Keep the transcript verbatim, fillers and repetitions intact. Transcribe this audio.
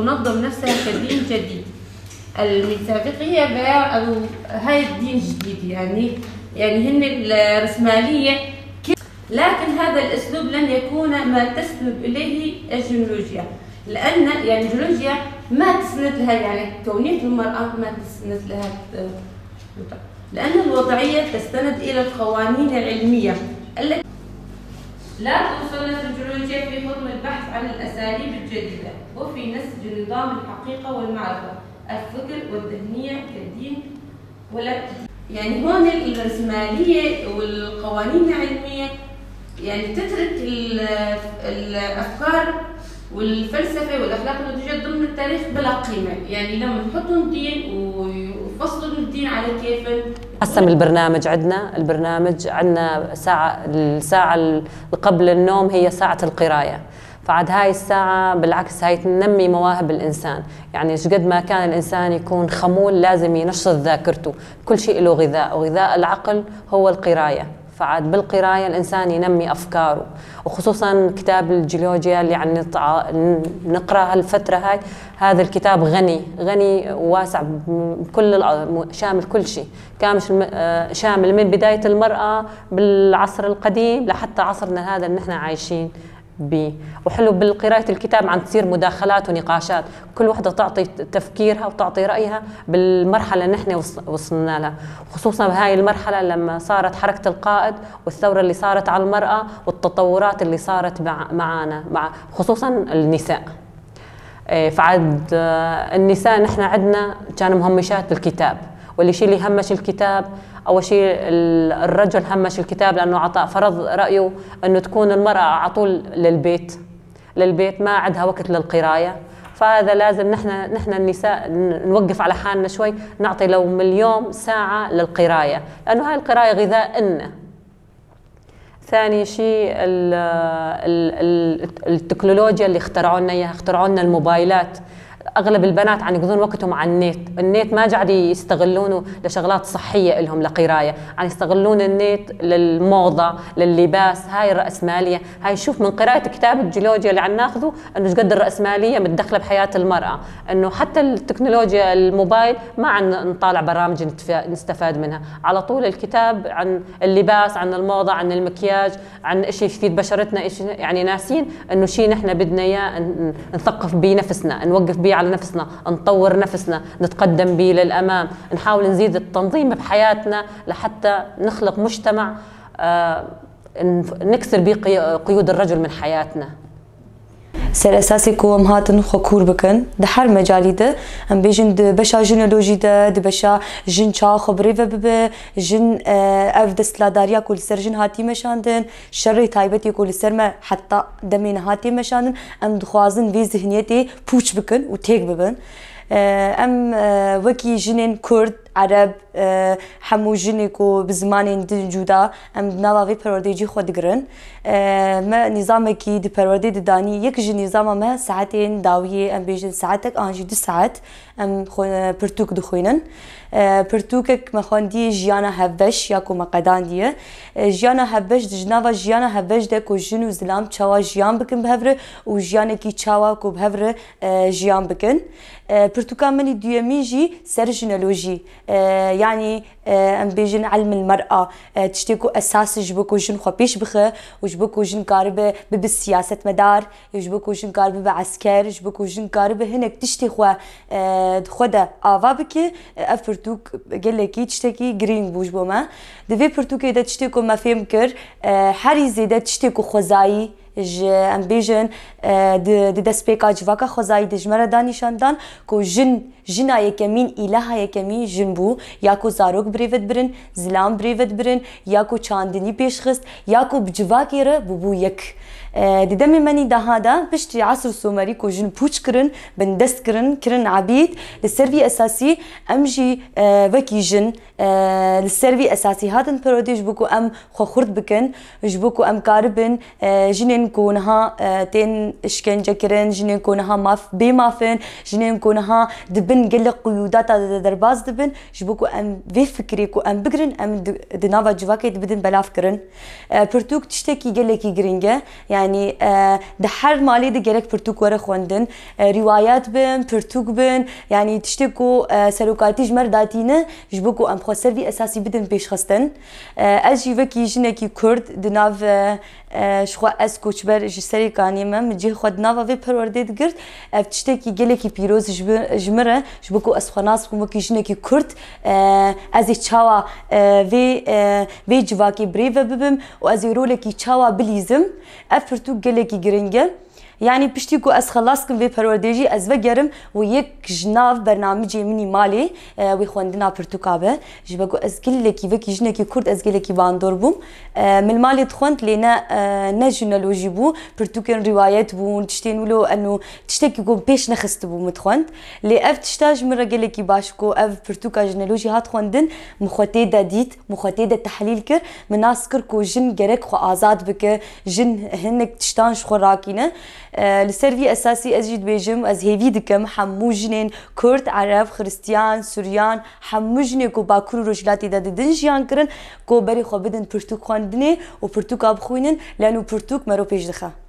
تنظم نفسها كدين جديد. الميثاقية veya أو هاي الدين جديد، يعني، يعني هن الرسمالية. لكن هذا الأسلوب لن يكون ما تسند إليه الجيولوجيا، لأن، يعني، الجيولوجيا ما تسند لها، يعني، كونية المرأة ما تسند لها، آه، لأن الوضعية تستند إلى القوانين العلمية التي لا توصلنا في الجيولوجيا في حكم البحث عن الأساليب الجديدة وفي نسج نظام الحقيقة والمعرفة، الفكر والذهنية كالدين ولا، يعني، هون الرسمالية والقوانين العلمية، يعني، تترك ال-، الأفكار والفلسفة والأخلاق النضوجية ضمن التاريخ بلا قيمة. يعني، لما نحطهم دين ويفصلوا الدين على كيفهم. قسم البرنامج عندنا، البرنامج عندنا ساعة، الساعة ال-، قبل النوم هي ساعة القراية. فعاد هاي الساعة بالعكس هاي تنمي مواهب الإنسان. يعني شقد ما كان الإنسان يكون خمول لازم ينشط ذاكرته. كل شيء له غذاء، وغذاء العقل هو القراية. فعاد بالقراية الإنسان ينمي أفكاره، وخصوصًا كتاب الجيولوجيا اللي عم نطع-، نقرأ هالفترة هاي. هذا الكتاب غني، غني وواسع، ب-، بكل الع-، م-، شامل كل شيء، كامل، آه، شامل من بداية المرأة بالعصر القديم لحتى عصرنا هذا اللي نحن عايشين بيه. وحلو بالقراية الكتاب عم تصير مداخلات ونقاشات، كل وحدة تعطي تفكيرها وتعطي رأيها بالمرحلة اللي نحن وص-، وصلنا لها، خصوصًا بهاي المرحلة لما صارت حركة القائد والثورة اللي صارت على المرأة والتطورات اللي صارت مع-، معانا، مع، خصوصًا النساء. إيه، فعد، آه، النساء نحن عدنا كانوا مهمشات بالكتاب، واللي شي اللي همش الكتاب، أول شي ال-، الرجل همش الكتاب لأنه عطاء فرض رأيه إنه تكون المرأة على طول للبيت، للبيت، ما عندها وقت للقراية. فهذا لازم نحن، نحن النساء ن-، نوقف على حالنا شوي، نعطي لو مليون ساعة للقراية، لأنه هاي القراية غذاء إلنا. ثاني شي ال-، ال-، ال-، التكنولوجيا اللي اخترعوا لنا إياها، اخترعوا لنا الموبايلات. أغلب البنات عم يقضون وقتهم على النت، النت ما قاعد يستغلونه لشغلات صحية إلهم، لقراية، عم يستغلون النت للموضة، لللباس. هاي الرأسمالية. هاي شوف من قراية كتاب الجيولوجيا اللي عم ناخذه إنه شقد الرأسمالية متدخلة بحياة المرأة، إنه حتى التكنولوجيا الموبايل ما عم نطالع برامج نتف-، نستفاد منها. على طول الكتاب عن اللباس، عن الموضة، عن المكياج، عن إشي يفيد بشرتنا، إشي، يعني، ناسين إنه شي نحن بدنا إياه ن-، نثقف بيه نفسنا، نوقف بيه على نفسنا، نطور نفسنا، نتقدم بيه للأمام، نحاول نزيد التنظيم بحياتنا لحتى نخلق مجتمع، آه، نف-، نكسر بيه قي-، قيود الرجل من حياتنا. Ser esasê ku em hatin xwe kûr bikin, di her mecalî de, em bêjin di beşa jinolojî de, di beşa jin çawa xwe bi rê ve bibe, jin, e, ev desthilatdariya ku li ser jin hatî meşandin, şerê taybetê ku li ser me heta demê niha tê meşandin, em dixwazin vê zihniyetê pûç bikin û têk bibin. E, em, e, wekî jinên Kurd, Ereb, e, hemû jinê ku bi zimanên din cuda, em di nava vê perwerdeyê cî xwe digirin. E, me nîzamekî di perwerdeyê de danî, yek ji nîzama me saetên dawiyê, em bêjin saetek an jî du saet, em xwe, e, pirtûk dixwînin. E, pirtûkek me xwendiye Jiyana Hevbeş ya ku me qedandiye. E, Jiyana Hevbeş, di ji nava jiyana hevbeş de ku jin û zilam çawa jiyan bikin bi hev re û jiyanekî çawa ku bi hev re, e, jiyan bikin. E, pirtûka min î duyemîn jî ser jinolojî, e, yanî, e, em bêjin ilm el mer'a, e, tiştê ku esas e ji bo ku jin xwe pêş bixe û ji bo ku jin karibe bibe siyasetmedar, ji bo ku jin karibe bibe esker, ji bo ku jin karibe hinek tiştê xwe, e, di xwe de ava bike. E, ev pirtûk gelekî tiştekî girîng bû ji bo me. Di vê pirtûkê de tiştê ku me fêm kir, e, herî zêde tiştê ku xwezayî, ji, em bêjin, e, di, di destpêka civaka xwezayî de ji me re da nîşandan ku jin, jina yekemîn, îlaha yekemîn jin bû, ya ku zarok bi rê ve dibirin, zilam bi rê ve dibirin, ya ku çandinî pêş xist, ya ku bi civakê re bûbû yek. E, di demê me nî daha de, piştî Esr Sumerî ku jin pûç kirin, bindest kirin, kirin ebîd, li ser vî esasî em jî, e, wekî jin, e, li ser vî esasî hatin perwerdê ji bo ku em xwe xurt bikin, ji bo ku em karibin, e, jinên ku niha, e, tên îşkence kirin, jinên ku niha maf, bê maf in, jinên ku niha di bin gelek qiyûdata de derbas dibin, ji bo ku em vê fikrê ku em bigirin, em di, di nava civakê de bidin belavkirin. E, pirtûk tiştekî gelekî girîng e. Yani, Yanî e, di her malê de gerek pirtûk were xwendin. E, rîwayet bin, pirtûk bin, yanî tiştê ku e, serokatî ji me re datîne, ji bo ku em xwe ser vî esasî bidin pêşxistin. E, ez jî wekî jinekî Kurd di nav e, e, ji xwe ez koçber ji Serêkanê me, min cihê xwe di nava vê perwerdê digirt. Ev tiştekî gelekî pîroz ji bi- ji min re, ji bo ku ez xwe nas bikim wekî jinekî Kurd, e, ez ê çawa e, vê e, vê civakê birêve bibim û ez ê rolekî çawa bilîzim. Ev pirtûk gelekî giring e. Yanî piştî ku ez xelas kim vê perwerdê jî ez vegerim û yek ji nav bernamicê min î malê e, wê xwendina pirtûka be. Ji ber ku ez gelekî wekî jinekî Kurd ez gelekî bandor bûm. E, min malê dixwend lê ne, e, ne jî ne lo jî bû. Pirtûkên rîwayet bûn, tiştên wilo eno tiştekî ku pêş nexistibû min dixwend. Lê ev tişta ji min re gelekî baş ku ev pirtûka ji ne lo jî hat xwendin, min xwe tê de dît, min xwe tê de tehlîl kir. Min nas kir ku jin gerek xwe azad bike, jin hinek tiştan ji xwe rakîne. E, li ser vî esasî ez jî dibêjim, ez hêvî dikim hemû jinên Kurd, Ereb, Xiristiyan, Suryan, hemû jinê ku Bakur û Rojhilatê de didin jiyan kirin, ku berê xwe bidin pirtûk xwendinê û pirtûka bixwînin, lê eno pirtûk mero pêş dixe.